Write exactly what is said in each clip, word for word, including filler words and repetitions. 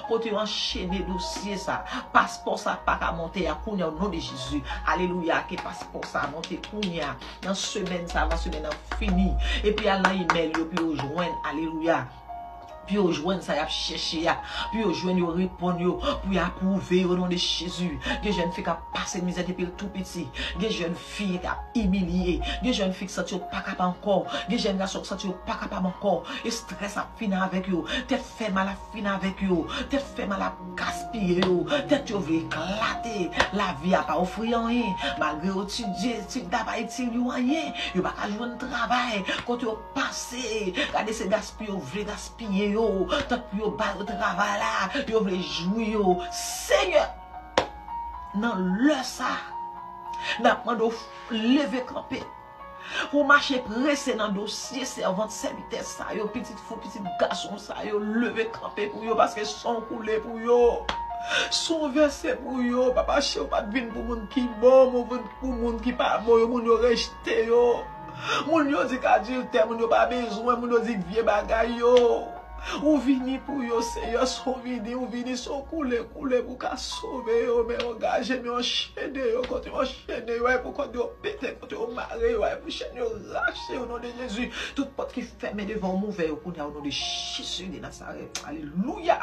Kote yo anchene dosye sa, paspò sa pa ka monte a kounye a, o non de Jezi. Alelouya, ke paspò sa monte kounye a. Nan semèn sa, avan semèn nan fini. Epi al nan imèl yo pou yo jwenn, alelouya, pou yo jwenn sa y ap chèche a, pou yo jwenn, yo reponn yo, pou yo apwouve yo, o non de Jezi. Gen jèn fi k ap pase mizè depi l tou piti. Gen jèn fi k ap imilye. Gen jèn fi k santi yo pa kapab ankò. Gen jèn gason k santi yo pa kapab ankò. Estrès ap fin avèk yo. Tèt fè mal ap fin avèk yo. Tèt fè mal ap gaspiye yo. Tèt yo vle eklate. Lavi a pa ofri anyen. Malgre yo etidye, etid la pa itil yo anyen. Yo pa ka jwenn travay. Kote yo pase, gade se gaspiye yo vle gaspiye yo. Tank pou yo ba yo travay la, yo vle jwi yo. Senyè, nan lè sa, n ap mande w leve kanpe. Pou mache prese nan dosye sèvant, sèvitè sa yo, pitit fi w, pitit gason sa yo, leve kanpe pou yo, paske san w koule pou yo. San w vèse pou yo, papa cheri, ou pa t vin pou moun ki bon, ou vin pou moun ki pa bon yo, moun yo rejte yo. Moun yo di k adiltè, moun yo pa bezwen, moun yo di k vye bagay yo. Ou vini pou yo, Senyè, san w vini, ou vini san w koule, koule pou w ka sove yo, men yo angaje, men yo anchene yo, kote yo anchene yo, ay pou kòd yo pete, kote yo mare yo, ay pou chèn yo rache, o non de Jezi. Tout pòt ki fèmen devan w, m ouvè yo kounye a, o non de Jezi de Nazarèt. Alelouya.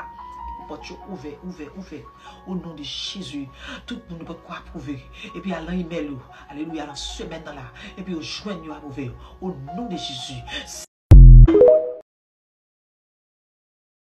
Epi pòt yo ouvè, ouvè, ouvè. O non de Jezi. Tout moun yo potko apwouve. Epi al nan imèl yo. Alelouya, nan semèn nan la. Epi yo jwenn yo apwouve yo. O non de Jezi.